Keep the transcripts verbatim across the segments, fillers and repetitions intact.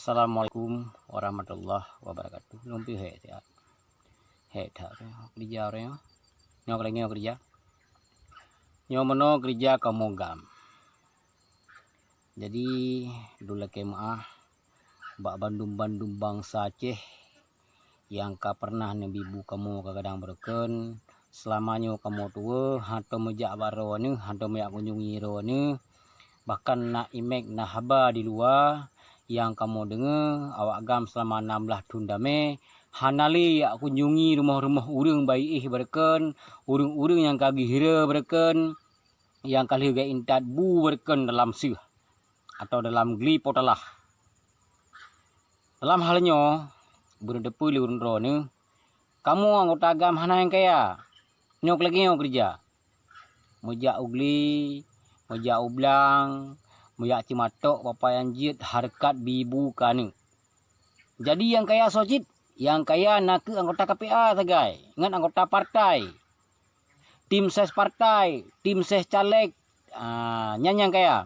Assalamualaikum warahmatullahi wabarakatuh. Lôn pih hék siat. Hék that keurija ureuëng nyoe. Nyoe keulagi nyoe keurija. Nyoe meunoe keurija kamoe GAM. Jadi, lôn lakée meuáh bak bandum-bandum bansa Aceh nyang ka peureunah neubi bu kamoe ka gadang beureukeuen. Seulama nyoe kamoe tuwoe, hántom meujak bak droeneuh, hántom meujak kunjungi droeneuh. Bahkan na imek, na haba di luwa nyang kamoe deungoe, awak GAM seulama nam blaih thon damé hana lé jak kunjungi rumoh-rumoh ureuëng bak iéh beureukeuen, ureuëng-ureuëng nyang ka geuhira beureukeuen, nyang ka lheueh geuintat bu beureukeuen dalam seueh atawa dalam gli potalah. Dalam hal nyoe, beuneuteupeu lé ureuëng droeneuh, kamoe anggota GAM hana nyang kaya. Nyoe keulagi nyoe keurija. Meujak u gli, meujak u blang, meujak ceumatok bapak nyang jeuet hareukat bi bu keu aneuëk. Jadi nyang kaya soe cit? Nyang kaya nakeuh anggota K P A sagai ngon anggota partai. Tim ses partai, tim ses caleg, ah, nyan nyang kaya.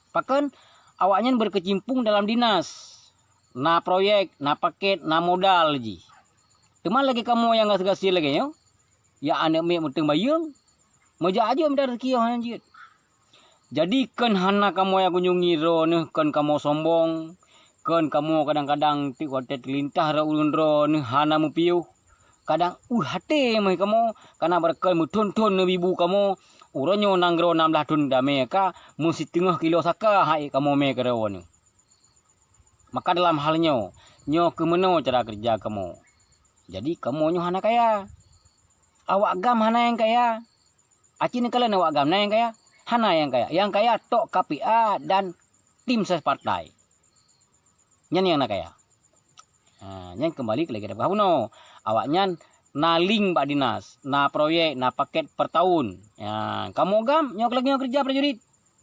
Pakon? Awaknyan beukeucimpung dalam dinas. Na proyek, na paket, na modal jih. Teuma lagée kamoe nyang gasien-gasien lagée nyoe, jak aneuëk miet meuteung bayeung, meujak ajoe mita rezeki hana jeuet. Jadi, kon hana kamoe jak kunjungi droeneuh, kon kamoe sombong, kon kamoe kadang-kadang tieb watée teulintah rot ureuëng droeneuh hana meupiôh. Kadang ueh até meuh kamoe, kana beureukeuen meuthon-thon neubi bu kamoe, uroe nyoe nanggroe nam blaih thon damé ka, meusiteungoh kilo saka han ék kamoe mé keudroe nyoe. Maka dalam hal nyoe, nyoe keuh meunoe cara keureuja kamoe. Jadi, kamoe nyoe hana kaya. Awak GAM hana nyang kaya. Aci neukalon awak GAM na nyang kaya? Hana nyang kaya. Nyang kaya tok K P A dan tim ses partai. Nyan nyang na kaya. Ha, nyan keumbali keu lagée tapeugah bunoe. Awaknyan na link bak dinas, na proyek, na paket per tahun. Ha, kamoe GAM nyoe keulagi nyoe keureuja prajurit.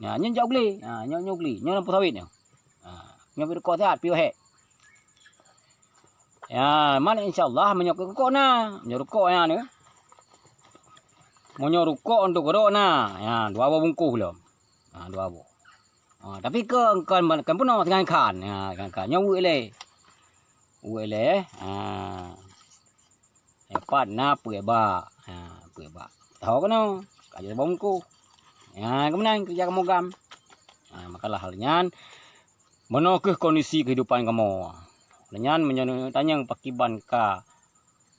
Ha, nyoe jak u glé. Ha, nyoe, nyoe u glé. Nyoe lampu sawét nyoe. Ha, nyoe pih rukok siat, pih hék. Ya, man insya Allah meunyoe rukok na, meunyoe rukok na nyoe. Meunyoe rukok untuk keudroe na, ya, dua boh bungkôh lom. Ha, dua boh. Ha, tapi keu, kon, kon peunoh singoh khan. Ha, singoh khan. Nyoe weuek lé. Weuek lé, ha. Nyoe pat na peuet bak. Ha, peuet bak. Tahu keunoe. Ka jeuet bungkôh. Ha, keumeunang keureuja kamoe GAM. Ha, makalah hal nyan, meunoe keuh kondisi keuhidupan kamoe. Lé nyan meunyoe neutanyong pakiban ka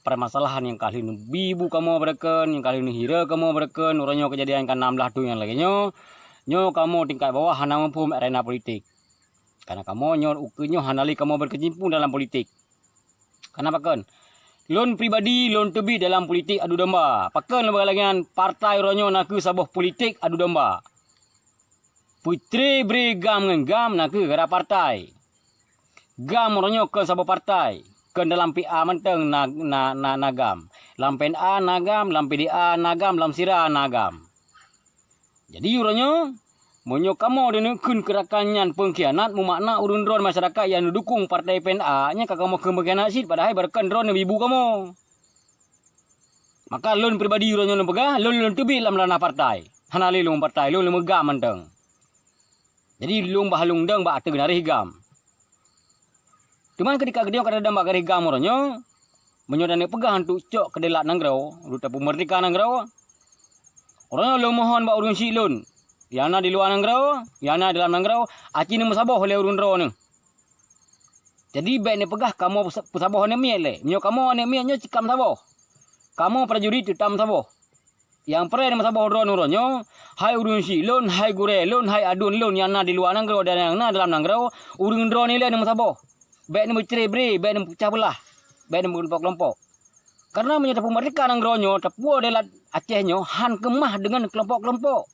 permasalahan nyang ka lheueh neubi bu kamoe beureukeuen, nyang ka lheueh neuhira kamoe beureukeuen, uroe nyoe keujadian ka nam blaih thon nyang lagée nyoe, nyoe kamoe tingkat bawah hana muphom arena politik. Karena kamoe nyoe ukeue nyoe hana lé kamoe beukeucimpung dalam politik. Karena pakon? Lôn pribadi lôn teubiet dalam politik adu domba. Pakon lôn bak lagée nyan? Partai uroe nyoe nakeuh saboh politik adu domba. Peutre bre GAM ngon GAM nakeuh gara partai. GAM uroe nyoe kon saboh partai, kon dalam P A mantong na, na, na, na GAM. Lam P N A na GAM, lam P D A na GAM, lam sira na GAM. Jadi uroe nyoe, meunyoe kamoe deuneuk kheun keurakan nyan peungkhianat, meumakna ureuëng droe masyarakat nyang neudukong partai P N A, nyan ka kamoe kheun peungkhianat cit, padahai beureukan droe neubi bu kamoe. Maka lôn pribadi uroe nyoe lôn peugah, lôn, lôn teubiet lam ranah partai. Hana lé lôn partai, lôn, lôn meugam mantong. Jadi lôn bah lôn dong bak ateueh garéh GAM. Teuma keudika geutanyoe ka tadong bak garéh GAM uroe nyoe, meunyoe taneuk peugah untuk cok keudeulat nanggroe, untuk tapeumeurdeka nanggroe, uroe nyoe lôn mohon bak ureuëng syiek lôn, nyang na di luwa nanggroe, nyang na di dalam nanggroe, aci neumeusaboh lé ureuëng droeneuh. Jadi bék neupeugah kamoe peusa-, peusaboh aneuëk miet lé. Meunyoe kamoe aneuëk miet nyoe cit ka meusaboh, kamoe prajurit teutap meusaboh. Nyang preh neumeusaboh droeneuh uroe nyoe, hai ureuëng syiek lôn, hai gurée lôn, hai aduen lôn nyang na di luwa nanggroe dan nyang na dalam nanggroe, ureuëng droeneuh ilée neumeusaboh. Bék neumeucre bre, bék neumeupeugah beulah, bék neumeukelompok-kelompok. Karena meunyoe tapeumeurdeka nanggroe nyoe, tapuwoe deulat Aceh nyoe han keumah deungon kelompok-kelompok.